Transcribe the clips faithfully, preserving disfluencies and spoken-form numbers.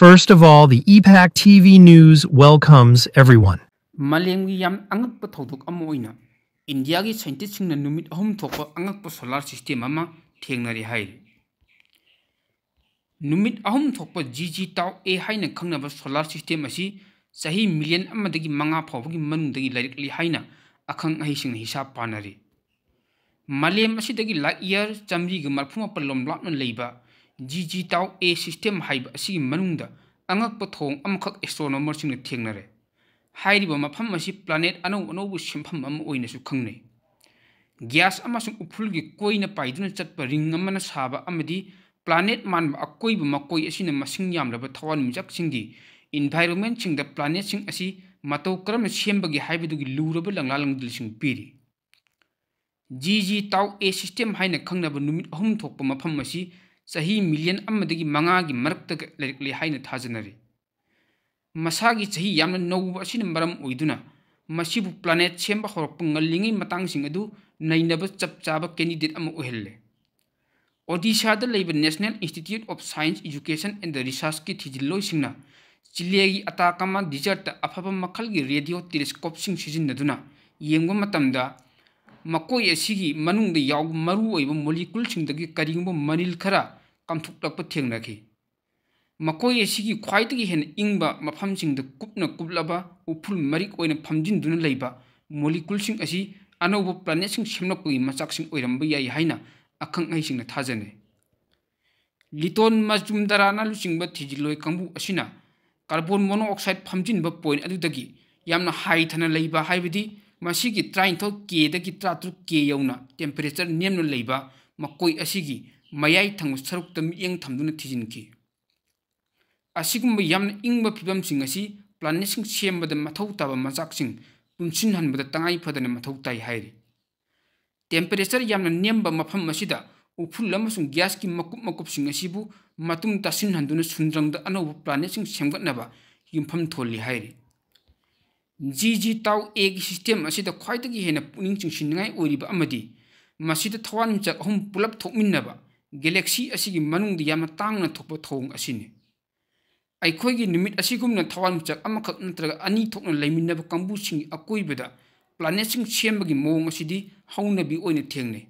First of all, the E PAC T V News welcomes everyone. ꯃꯥꯂꯦꯝꯒꯤ ꯌꯥꯝ ꯑꯉꯛꯄ ꯊꯧꯗꯣꯛ ꯑꯃ ꯑꯣꯏꯅ ꯏꯟꯗꯤꯌꯥꯒꯤ ꯁꯥꯏꯟꯇꯤꯁꯁꯤꯡꯅ ꯅꯨꯃꯤꯠ ꯑꯍꯨꯝ ꯊꯣꯛꯄ ꯑꯉꯛꯄ ꯁꯣꯂꯥꯔ ꯁꯤꯁꯇꯦꯝ ꯑꯃ ꯊꯦꯡꯅꯔꯦ ꯍꯥꯏꯔꯤ꯫ ꯅꯨꯃꯤꯠ ꯑꯍꯨꯝ ꯊꯣꯛꯄ ꯖꯤ ꯖꯤ ꯇꯥꯎ ꯑꯦ ꯍꯥꯏꯅ ꯈꯪꯅꯕ ꯁꯣꯂꯥꯔ ꯁꯤꯁꯇꯦꯝ ꯑꯁꯤ ꯆꯍꯤ ꯃꯤꯂꯤꯌꯟ ꯑꯃꯗꯒꯤ ꯃꯉꯥ ꯐꯥꯎꯕꯒꯤ ꯃꯅꯨꯡꯗꯒꯤ ꯂꯩꯔꯛꯂꯤ ꯍꯥꯏꯅ ꯑꯈꯪ ꯑꯍꯩꯁꯤꯡꯅ ꯍꯤꯁꯥꯞ ꯄꯥꯅꯔꯤ꯫ ꯃꯥꯂꯦꯝ ꯑꯁꯤꯗꯒꯤ ꯂꯥꯏꯠ ꯏꯌꯥꯔ ꯆꯥꯃꯔꯤꯒ ꯃꯔꯐꯨ ꯃꯥꯄꯜ ꯂꯣꯝ ꯂꯥꯞꯅ ꯂꯩꯕ ꯖꯤ ꯖꯤ ꯇꯥꯎ ꯑꯦ ꯁꯤꯁꯇꯦꯝ ꯍꯥꯏꯕ ꯑꯁꯤꯒꯤ ꯃꯅꯨꯡꯗ ꯑꯉꯛꯄ ꯊꯧꯑꯣꯡ ꯑꯃꯈꯛ ꯑꯦꯁꯇ꯭ꯔꯣꯅꯣꯃꯔꯁꯤꯡꯅ ꯊꯦꯡꯅꯔꯦ꯫ ꯍꯥꯏꯔꯤꯕ ꯃꯐꯝ ꯑꯁꯤ ꯄ꯭ꯂꯥꯅꯦꯠ ꯑꯅꯧ ꯑꯅꯧꯕ ꯁꯦꯝꯐꯝ ꯑꯃ ꯑꯣꯏꯅꯁꯨ ꯈꯪꯅꯩ꯫ ꯒ꯭ꯌꯥꯁ ꯑꯃꯁꯨꯡ ꯎꯐꯨꯜꯒꯤ ꯀꯣꯏꯅ ꯄꯥꯏꯗꯨꯅ ꯆꯠꯄ ꯔꯤꯡ ꯑꯃꯅ ꯁꯥꯕ ꯑꯃꯗꯤ ꯄ꯭ꯂꯥꯅꯦꯠ ꯃꯥꯟꯕ ꯑꯀꯣꯏꯕ ꯃꯀꯣꯏ ꯑꯁꯤꯅ ꯃꯁꯤꯡ ꯌꯥꯝꯂꯕ ꯊꯋꯥꯟꯃꯤꯆꯥꯛꯁꯤꯡꯒꯤ ꯏꯟꯚꯥꯏꯔꯣꯟꯃꯦꯟꯠꯁꯤꯡꯗ ꯄ꯭ꯂꯥꯅꯦꯠꯁꯤꯡ ꯑꯁꯤ ꯃꯇꯧ ꯀꯔꯝꯅ ꯁꯦꯝꯕꯒꯦ ꯍꯥꯏꯕꯗꯨꯒꯤ ꯂꯨꯔꯕ ꯂꯪꯂꯥ ꯂꯪꯗꯤꯜꯁꯤꯡ ꯄꯤꯔꯤ꯫ ꯖꯤ ꯖꯤ ꯇꯥꯎ ꯑꯦ ꯁꯤꯁꯇꯦꯝ ꯍꯥꯏꯅ ꯈꯪꯅꯕ ꯅꯨꯃꯤꯠ ꯑꯍꯨꯝ ꯊꯣꯛꯄ ꯃꯐꯝ ꯑꯁꯤ ꯆꯍꯤ ꯃꯤꯂꯤꯌꯟ ꯑꯃꯗꯒꯤ ꯃꯉꯥꯒꯤ ꯃꯔꯛꯇ ꯂꯩꯔꯛꯂꯦ ꯍꯥꯏꯅ ꯊꯥꯖꯅꯔꯤ꯫ ꯃꯁꯥꯒꯤ ꯆꯍꯤ ꯌꯥꯝꯅ ꯅꯧꯕ ꯑꯁꯤꯅ ꯃꯔꯝ ꯑꯣꯏꯗꯨꯅ ꯃꯁꯤꯕꯨ ꯄ꯭ꯂꯥꯅꯦꯠ ꯁꯦꯝꯕ ꯍꯧꯔꯛꯄ ꯉꯜꯂꯤꯉꯩ ꯃꯇꯥꯡꯁꯤꯡ ꯑꯗꯨ ꯅꯩꯅꯕ ꯆꯞ ꯆꯥꯕ ꯀꯦꯟꯗꯤꯗꯦꯠ ꯑꯃ ꯑꯣꯏꯍꯜꯂꯦ꯫ ꯑꯣꯗꯤꯁꯥꯗ ꯂꯩꯕ National Institute of Science Education and Researchꯀꯤ ꯊꯤꯖꯤꯜꯂꯣꯏꯁꯤꯡꯅ ꯆꯤꯂꯦꯒꯤ ꯑꯇꯥꯀꯥꯃꯥ ꯗꯤꯖꯔꯠꯇ ꯑꯐꯕ ꯃꯈꯜꯒꯤ ꯔꯦꯗꯤꯑꯣ ꯇꯦꯂꯦꯁꯀꯣꯞꯁꯤꯡ ꯁꯤꯖꯤꯟꯅꯗꯨꯅ ꯌꯦꯡꯕ ꯃꯇꯝꯗ ꯃꯀꯣꯏ ꯑꯁꯤꯒꯤ ꯃꯅꯨꯡꯗ ꯌꯥꯎꯕ ꯃꯔꯨꯑꯣꯏꯕ ꯃꯣꯂꯤꯀꯨꯜꯁꯤꯡꯗꯒꯤ ꯀꯔꯤꯒꯨꯝꯕ ꯃꯅꯤꯜ ꯈꯔ ꯀꯥꯝꯊꯣꯛꯂꯛꯄ ꯊꯦꯡꯅꯈꯤ꯫ ꯃꯈꯣꯏ ꯑꯁꯤꯒꯤ ꯈ꯭ꯋꯥꯏꯗꯒꯤ ꯍꯦꯟꯅ ꯏꯪꯕ ꯃꯐꯝꯁꯤꯡꯗ ꯀꯨꯞꯅ ꯀꯨꯞꯂꯕ ꯎꯐꯨꯜ ꯃꯔꯤꯛ ꯑꯣꯏꯅ ꯐꯝꯖꯤꯟꯗꯨꯅ ꯂꯩꯕ ꯃꯣꯂꯤꯀꯨꯜꯁꯤꯡ ꯑꯁꯤ ꯑꯅꯧꯕ ꯄ꯭ꯂꯥꯅꯦꯠꯁꯤꯡ ꯁꯦꯝꯂꯛꯄꯒꯤ ꯃꯆꯥꯛꯁꯤꯡ ꯑꯣꯏꯔꯝꯕ ꯌꯥꯏ ꯍꯥꯏꯅ ꯑꯈꯪ ꯑꯍꯩꯁꯤꯡꯅ ꯊꯥꯖꯅꯩ꯫ ꯂꯤꯇꯣꯟ ꯃꯖꯨꯝꯗꯥꯔꯥꯅ ꯂꯨꯆꯤꯡꯕ ꯊꯤꯖꯤꯜꯂꯣꯏ ꯀꯥꯡꯕꯨ ꯑꯁꯤꯅ ꯀꯥꯔꯕꯣꯟ ꯃꯣꯅꯣꯑꯣꯛꯁꯥꯏꯗ ꯐꯝꯖꯤꯟꯕ ꯄꯣꯏꯟꯠ ꯑꯗꯨꯗꯒꯤ ꯌꯥꯝꯅ ꯍꯥꯏꯊꯅ ꯂꯩꯕ, ꯍꯥꯏꯕꯗꯤ ꯃꯁꯤꯒꯤ ꯇꯔꯥꯅꯤꯊꯣꯏ ꯀꯦꯗꯒꯤ ꯇꯔꯥꯇꯔꯨꯛ ꯀꯦ ꯌꯧꯅ ꯇꯦꯝꯄꯔꯦꯆꯔ ꯅꯦꯝꯅ ꯂꯩꯕ ꯃꯀꯣꯏ ꯑꯁꯤꯒꯤ ꯃꯌꯥꯏ ꯊꯪꯕ ꯁꯔꯨꯛꯇ ꯃꯤꯠꯌꯦꯡ ꯊꯝꯗꯨꯅ ꯊꯤꯖꯤꯟꯈꯤ꯫ ꯑꯁꯤꯒꯨꯝꯕ ꯌꯥꯝꯅ ꯏꯪꯕ ꯐꯤꯕꯝꯁꯤꯡ ꯑꯁꯤ ꯄ꯭ꯂꯥꯅꯦꯠꯁꯤꯡ ꯁꯦꯝꯕꯗ ꯃꯊꯧ ꯇꯥꯕ ꯃꯆꯥꯛꯁꯤꯡ ꯄꯨꯟꯁꯤꯟꯍꯟꯕꯗ ꯇꯉꯥꯏ ꯐꯗꯅ ꯃꯊꯧ ꯇꯥꯏ ꯍꯥꯏꯔꯤ꯫ ꯇꯦꯝꯄꯔꯦꯆꯔ ꯌꯥꯝꯅ ꯅꯦꯝꯕ ꯃꯐꯝ ꯑꯁꯤꯗ ꯎꯐꯨꯜ ꯑꯃꯁꯨꯡ ꯒ꯭ꯌꯥꯁꯀꯤ ꯃꯀꯨꯞ ꯃꯀꯨꯞꯁꯤꯡ ꯑꯁꯤꯕꯨ ꯃꯇꯨꯡ ꯇꯥꯁꯤꯟꯍꯟꯗꯨꯅ ꯁꯨꯟꯗ꯭ꯔꯪꯗ ꯑꯅꯧꯕ ꯄ꯭ꯂꯥꯅꯦꯠꯁꯤꯡ ꯁꯦꯝꯒꯠꯅꯕ ꯌꯨꯝꯐꯝ ꯊꯣꯜꯂꯤ ꯍꯥꯏꯔꯤ꯫ ꯖꯤ ꯖꯤ ꯇꯥꯎ ꯑꯦꯒꯤ ꯁꯤꯁꯇꯦꯝ ꯑꯁꯤꯗ ꯈ꯭ꯋꯥꯏꯗꯒꯤ ꯍꯦꯟꯅ ꯄꯨꯛꯅꯤꯡ ꯆꯤꯡꯁꯤꯟꯅꯤꯡꯉꯥꯏ ꯑꯣꯏꯔꯤꯕ ꯑꯃꯗꯤ ꯃꯁꯤꯗ ꯊꯋꯥꯟꯃꯤꯆꯥꯛ ꯑꯍꯨꯝ ꯄꯨꯂꯞ ꯊꯣꯛꯃꯤꯟꯅꯕ ꯒꯦꯂꯦꯛꯁꯤ ꯑꯁꯤꯒꯤ ꯃꯅꯨꯡꯗ ꯌꯥꯝꯅ ꯇꯥꯡꯅ ꯊꯣꯛꯄ ꯊꯧꯑꯣꯡ ꯑꯁꯤꯅꯤ꯫ ꯑꯩꯈꯣꯏꯒꯤ ꯅꯨꯃꯤꯠ ꯑꯁꯤꯒꯨꯝꯅ ꯊꯋꯥꯟꯃꯤꯆꯥꯛ ꯑꯃꯈꯛ ꯅꯠꯇ꯭ꯔꯒ ꯑꯅꯤ ꯊꯣꯛꯅ ꯂꯩꯃꯤꯟꯅꯕ ꯀꯥꯡꯕꯨꯁꯤꯡꯒꯤ ꯑꯀꯣꯏꯕꯗ planetꯁꯤꯡ ꯁꯦꯝꯕꯒꯤ ꯃꯑꯣꯡ ꯑꯁꯤꯗꯤ ꯍꯧꯅꯕꯤ ꯑꯣꯏꯅ ꯊꯦꯡꯅꯩ꯫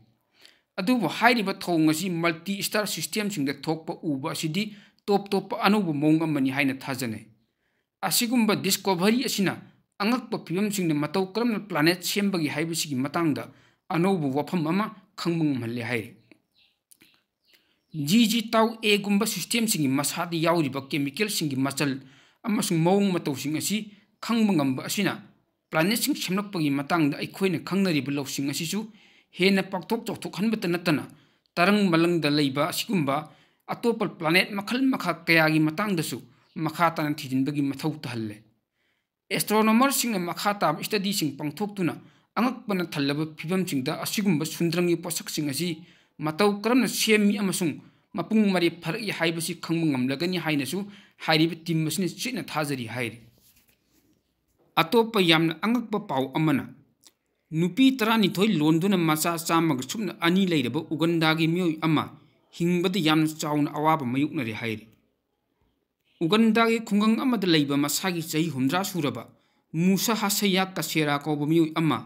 ꯑꯗꯨꯕꯨ ꯍꯥꯏꯔꯤꯕ ꯊꯧꯑꯣꯡ ꯑꯁꯤ multi star systemꯁꯤꯡꯗ ꯊꯣꯛꯄ ꯎꯕ ꯑꯁꯤꯗꯤ ꯇꯣꯞ ꯇꯣꯞꯄ ꯑꯅꯧꯕ ꯃꯑꯣꯡ ꯑꯃꯅꯤ ꯍꯥꯏꯅ ꯊꯥꯖꯅꯩ꯫ ꯑꯁꯤꯒꯨꯝꯕ discovery ꯑꯁꯤꯅ ꯑꯉꯛꯄ ꯐꯤꯕꯝꯁꯤꯡꯗ ꯃꯇꯧ ꯀꯔꯝꯅ planet ꯁꯦꯝꯕꯒꯦ ꯍꯥꯏꯕꯁꯤꯒꯤ ꯃꯇꯥꯡꯗ ꯑꯅꯧꯕ ꯋꯥꯐꯝ ꯑꯃ ꯈꯪꯕ ꯉꯝꯍꯜꯂꯦ ꯍꯥꯏꯔꯤ꯫ ꯖꯤ ꯖꯤ ꯇꯥꯎ ꯑꯦꯒꯨꯝꯕ systemꯁꯤꯡꯒꯤ ꯃꯁꯥꯗ ꯌꯥꯎꯔꯤꯕ chemicalꯁꯤꯡꯒꯤ ꯃꯆꯜ ꯑꯃꯁꯨꯡ ꯃꯑꯣꯡ ꯃꯇꯧꯁꯤꯡ ꯑꯁꯤ ꯈꯪꯕ ꯉꯝꯕ ꯑꯁꯤꯅ planetꯁꯤꯡ ꯁꯦꯝꯂꯛꯄꯒꯤ ꯃꯇꯥꯡꯗ ꯑꯩꯈꯣꯏꯅ ꯈꯪꯅꯔꯤꯕ ꯂꯧꯁꯤꯡ ꯑꯁꯤꯁꯨ ꯍꯦꯟꯅ ꯄꯥꯛꯊꯣꯛ ꯆꯥꯎꯊꯣꯛꯍꯟꯕꯇ ꯅꯠꯇꯅ ꯇꯔꯪ ꯃꯂꯪꯗ ꯂꯩꯕ ꯑꯁꯤꯒꯨꯝꯕ ꯑꯇꯣꯞꯄ planet ꯃꯈꯜ ꯃꯈꯥ ꯀꯌꯥꯒꯤ ꯃꯇꯥꯡꯗꯁꯨ ꯃꯈꯥ ꯇꯥꯅ ꯊꯤꯖꯤꯟꯕꯒꯤ ꯃꯊꯧ ꯇꯥꯍꯜꯂꯦ꯫ Astronomerꯁꯤꯡꯅ ꯃꯈꯥ ꯇꯥꯕ studyꯁꯤꯡ ꯄꯥꯡꯊꯣꯛꯇꯨꯅ ꯑꯉꯛꯄꯅ ꯊꯜꯂꯕ ꯐꯤꯕꯝꯁꯤꯡꯗ ꯑꯁꯤꯒꯨꯝꯕ ꯁꯨꯟꯗ꯭ꯔꯪꯒꯤ ꯄꯣꯠꯁꯛꯁꯤꯡ ꯑꯁꯤ ꯃꯇꯧ ꯀꯔꯝꯅ ꯁꯦꯝꯃꯤ ꯑꯃꯁꯨꯡ ꯃꯄꯨꯡ ꯃꯔꯩ ꯐꯥꯔꯛꯏ ꯍꯥꯏꯕꯁꯤ ꯈꯪꯕ ꯉꯝꯂꯒꯅꯤ ꯍꯥꯏꯅꯁꯨ ꯍꯥꯏꯔꯤꯕ team ꯑꯁꯤꯅ ꯆꯦꯠꯅ ꯊꯥꯖꯔꯤ ꯍꯥꯏꯔꯤ꯫ ꯑꯇꯣꯞꯄ ꯌꯥꯝꯅ ꯑꯉꯛꯄ ꯄꯥꯎ ꯑꯃꯅ, ꯅꯨꯄꯤ ꯇꯔꯥꯅꯤꯊꯣꯏ ꯂꯣꯟꯗꯨꯅ ꯃꯆꯥ ꯆꯥꯝꯃꯒ ꯁꯨꯞꯅ ꯑꯅꯤ ꯂꯩꯔꯕ ꯎꯒꯟꯗꯥꯒꯤ ꯃꯤꯑꯣꯏ ꯑꯃ ꯍꯤꯡꯕꯗ ꯌꯥꯝꯅ ꯆꯥꯎꯅ ꯑꯋꯥꯕ ꯃꯥꯌꯣꯛꯅꯔꯦ ꯍꯥꯏꯔꯤ꯫ ꯎꯒꯟꯗꯥꯒꯤ ꯈꯨꯡꯒꯪ ꯑꯃꯗ ꯂꯩꯕ ꯃꯁꯥꯒꯤ ꯆꯍꯤ ꯍꯨꯝꯗ꯭ꯔꯥ ꯁꯨꯔꯕ ꯃꯨꯁꯥ ꯍꯥꯁꯌꯥ ꯀꯁꯦꯔꯥ ꯀꯧꯕ ꯃꯤꯑꯣꯏ ꯑꯃ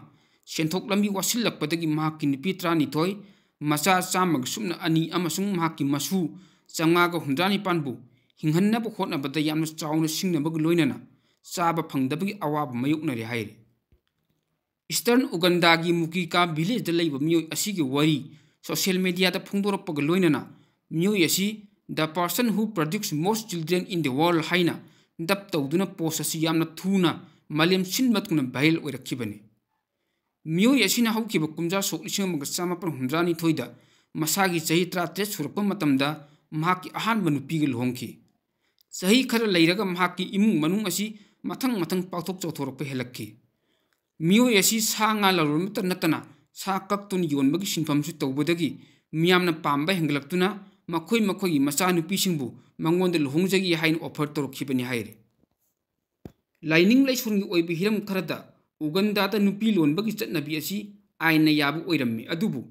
ꯁꯦꯟꯊꯣꯛ ꯂꯝꯕꯤ ꯋꯥꯠꯁꯤꯜꯂꯛꯄꯗꯒꯤ ꯃꯍꯥꯛꯀꯤ ꯅꯨꯄꯤ ꯇꯔꯥꯅꯤꯊꯣꯏ, ꯃꯆꯥ ꯆꯥꯝꯃꯒ ꯁꯨꯞꯅ ꯑꯅꯤ ꯑꯃꯁꯨꯡ ꯃꯍꯥꯛꯀꯤ ꯃꯁꯨ ꯆꯥꯝꯃꯉꯥꯒ ꯍꯨꯝꯗ꯭ꯔꯥ ꯅꯤꯄꯥꯟꯕꯨ ꯍꯤꯡꯍꯟꯅꯕ ꯍꯣꯠꯅꯕꯗ ꯌꯥꯝꯅ ꯆꯥꯎꯅ ꯁꯤꯡꯅꯕꯒ ꯂꯣꯏꯅꯅ ꯆꯥꯕ ꯐꯪꯗꯕꯒꯤ ꯑꯋꯥꯕ ꯃꯥꯌꯣꯛꯅꯔꯦ ꯍꯥꯏꯔꯤ꯫ Eastern ꯎꯒꯟꯗꯥꯒꯤ ꯃꯨꯀꯤꯀꯥ villageꯗ ꯂꯩꯕ ꯃꯤꯑꯣꯏ ꯑꯁꯤꯒꯤ ꯋꯥꯔꯤ social mediaꯗ ꯐꯣꯡꯗꯣꯔꯛꯄꯒ ꯂꯣꯏꯅꯅ ꯃꯤꯑꯣꯏ ꯑꯁꯤ "The person who produce most children in the world" ꯍꯥꯏꯅ dub ꯇꯧꯗꯨꯅ post ꯑꯁꯤ ꯌꯥꯝꯅ ꯊꯨꯅ ꯃꯥꯂꯦꯝ ꯁꯤꯟꯕ ꯊꯨꯡꯅ viral ꯑꯣꯏꯔꯛꯈꯤꯕꯅꯤ꯫ ꯃꯤꯑꯣꯏ ꯑꯁꯤꯅ ꯍꯧꯈꯤꯕ ꯀꯨꯝꯖꯥ ꯁꯣꯛ ꯂꯤꯁꯤꯡ ꯑꯃꯒ ꯆꯥꯃꯥꯄꯟ ꯍꯨꯝꯗ꯭ꯔꯥ ꯅꯤꯊꯣꯏꯗ ꯃꯁꯥꯒꯤ ꯆꯍꯤ ꯇꯔꯥꯇꯔꯦꯠ ꯁꯨꯔꯛꯄ ꯃꯇꯝꯗ ꯃꯍꯥꯛꯀꯤ ꯑꯍꯥꯟꯕ ꯅꯨꯄꯤꯒ ꯂꯨꯍꯣꯡꯈꯤ꯫ ꯆꯍꯤ ꯈꯔ ꯂꯩꯔꯒ ꯃꯍꯥꯛꯀꯤ ꯏꯃꯨꯡ ꯃꯅꯨꯡ ꯑꯁꯤ ꯃꯊꯪ ꯃꯊꯪ ꯄꯥꯛꯊꯣꯛ ꯆꯥꯎꯊꯣꯔꯛꯄ ꯍꯦꯜꯂꯛꯈꯤ꯫ ꯃꯤꯑꯣꯏ ꯑꯁꯤ ꯁꯥ ꯉꯥ ꯂꯂꯣꯟꯕꯇ ꯅꯠꯇꯅ ꯁꯥ ꯀꯛꯇꯨꯅ ꯌꯣꯟꯕꯒꯤ ꯁꯤꯟꯐꯝꯁꯨ ꯇꯧꯕꯗꯒꯤ ꯃꯤꯌꯥꯝꯅ ꯄꯥꯝꯕ ꯍꯦꯟꯒꯠꯂꯛꯇꯨꯅ ꯃꯈꯣꯏ ꯃꯈꯣꯏꯒꯤ ꯃꯆꯥꯅꯨꯄꯤꯁꯤꯡꯕꯨ ꯃꯉꯣꯟꯗ ꯂꯨꯍꯣꯡꯖꯒꯦ ꯍꯥꯏꯅ offer ꯇꯧꯔꯛꯈꯤꯕꯅꯤ ꯍꯥꯏꯔꯤ꯫ ꯂꯥꯏꯅꯤꯡ ꯂꯥꯏꯁꯣꯟꯒꯤ ꯑꯣꯏꯕ ꯍꯤꯔꯝ ꯈꯔꯗ ꯎꯒꯟꯗꯥꯗ ꯅꯨꯄꯤ ꯂꯣꯟꯕꯒꯤ ꯆꯠꯅꯕꯤ ꯑꯁꯤ ꯑꯥꯏꯟꯅ ꯌꯥꯕ ꯑꯣꯏꯔꯝꯃꯤ, ꯑꯗꯨꯕꯨ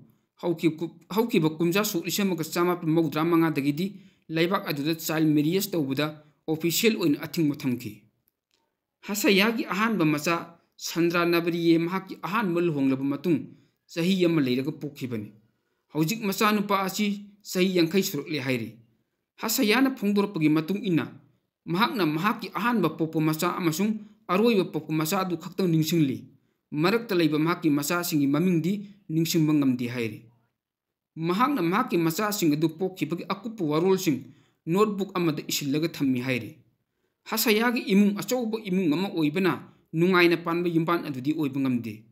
ꯍꯧꯈꯤꯕ ꯀꯨ-, ꯍꯧꯈꯤꯕ ꯀꯨꯝꯖꯥ ꯁꯣꯛ ꯂꯤꯁꯤꯡ ꯑꯃꯒ ꯆꯥꯃꯥꯄꯟ ꯃꯧꯗ꯭ꯔꯥ ꯃꯉꯥꯗꯒꯤꯗꯤ ꯂꯩꯕꯥꯛ ꯑꯗꯨꯗ child marriage ꯇꯧꯕꯗ ꯑꯣꯐꯤꯁꯤꯌꯦꯜ ꯑꯣꯏꯅ ꯑꯊꯤꯡꯕ ꯊꯝꯈꯤ꯫ ꯍꯁꯌꯥꯒꯤ ꯑꯍꯥꯟꯕ ꯃꯆꯥ ꯁꯟꯗ꯭ꯔꯥ ꯅꯕꯔꯤꯌꯦ ꯃꯍꯥꯛꯀꯤ ꯑꯍꯥꯟꯕ ꯂꯨꯍꯣꯡꯂꯕ ꯃꯇꯨꯡ ꯆꯍꯤ ꯑꯃ ꯂꯩꯔꯒ ꯄꯣꯛꯈꯤꯕꯅꯤ꯫ ꯍꯧꯖꯤꯛ ꯃꯆꯥꯅꯨꯄꯥ ꯑꯁꯤ ꯆꯍꯤ ꯌꯥꯡꯈꯩ ꯁꯨꯔꯛꯂꯦ ꯍꯥꯏꯔꯤ꯫ ꯍꯁꯌꯥꯅ ꯐꯣꯡꯗꯣꯔꯛꯄꯒꯤ ꯃꯇꯨꯡ ꯏꯟꯅ, ꯃꯍꯥꯛꯅ ꯃꯍꯥꯛꯀꯤ ꯑꯍꯥꯟꯕ ꯄꯣꯛꯄ ꯃꯆꯥ ꯑꯃꯁꯨꯡ ꯑꯔꯣꯏꯕ ꯄꯣꯛꯄ ꯃꯆꯥ ꯑꯗꯨ ꯈꯛꯇꯪ ꯅꯤꯡꯁꯤꯡꯂꯤ꯫ ꯃꯔꯛꯇ ꯂꯩꯕ ꯃꯍꯥꯛꯀꯤ ꯃꯆꯥꯁꯤꯡꯒꯤ ꯃꯃꯤꯡꯗꯤ ꯅꯤꯡꯁꯤꯡꯕ ꯉꯝꯗꯦ ꯍꯥꯏꯔꯤ꯫ ꯃꯍꯥꯛꯅ ꯃꯍꯥꯛꯀꯤ ꯃꯆꯥꯁꯤꯡ ꯑꯗꯨ ꯄꯣꯛꯈꯤꯕꯒꯤ ꯑꯀꯨꯞꯄ ꯋꯥꯔꯣꯜꯁꯤꯡ ꯅꯣꯠꯕꯨꯛ ꯑꯃꯗ ꯏꯁꯤꯜꯂꯒ ꯊꯝꯃꯤ ꯍꯥꯏꯔꯤ꯫ ꯍꯁꯌꯥꯒꯤ ꯏꯃꯨꯡ ꯑꯆꯧꯕ ꯏꯃꯨꯡ ꯑꯃ ꯑꯣꯏꯕꯅ ꯅꯨꯡꯉꯥꯏꯅ ꯄꯥꯟꯕ ꯌꯨꯝꯕꯥꯟ ꯑꯗꯨꯗꯤ ꯑꯣꯏꯕ ꯉꯝꯗꯦ꯫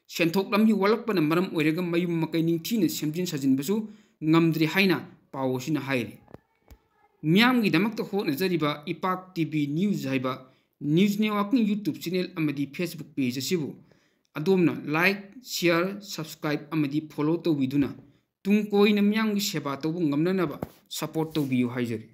ꯁꯦꯟꯊꯣꯛ ꯂꯝꯕꯤ ꯋꯥꯠꯂꯛꯄꯅ ꯃꯔꯝ ꯑꯣꯏꯔꯒ ꯃꯌꯨꯝ ꯃꯀꯩ ꯅꯤꯡꯊꯤꯅ ꯁꯦꯝꯖꯤꯟ ꯁꯥꯖꯤꯟꯕꯁꯨ ꯉꯝꯗ꯭ꯔꯤ ꯍꯥꯏꯅ ꯄꯥꯎ ꯑꯁꯤꯅ ꯍꯥꯏꯔꯤ꯫ ꯃꯤꯌꯥꯝꯒꯤꯗꯃꯛꯇ ꯍꯣꯠꯅꯖꯔꯤꯕ ꯏꯄꯥꯛ ꯇꯤ ꯚꯤ ꯅ꯭ꯌꯨꯁ ꯍꯥꯏꯕ ꯅ꯭ꯌꯨꯁ ꯅꯦꯠꯋꯥꯔꯛꯀꯤꯡ ꯌꯨꯇ꯭ꯌꯨꯕ ꯆꯦꯅꯦꯜ ꯑꯃꯗꯤ ꯐꯦꯁꯕꯨꯛ ꯄꯦꯖ ꯑꯁꯤꯕꯨ ꯑꯗꯣꯝꯅ ꯂꯥꯏꯛ, ꯁꯤꯌꯥꯔ, ꯁꯕꯁꯀ꯭ꯔꯥꯏꯕ ꯑꯃꯗꯤ ꯐꯣꯂꯣ ꯇꯧꯕꯤꯗꯨꯅ ꯇꯨꯡ ꯀꯣꯏꯅ ꯃꯤꯌꯥꯝꯒꯤ ꯁꯦꯕꯥ ꯇꯧꯕ ꯉꯝꯅꯅꯕ ꯁꯄꯣꯔꯠ ꯇꯧꯕꯤꯌꯨ ꯍꯥꯏꯖꯔꯤ꯫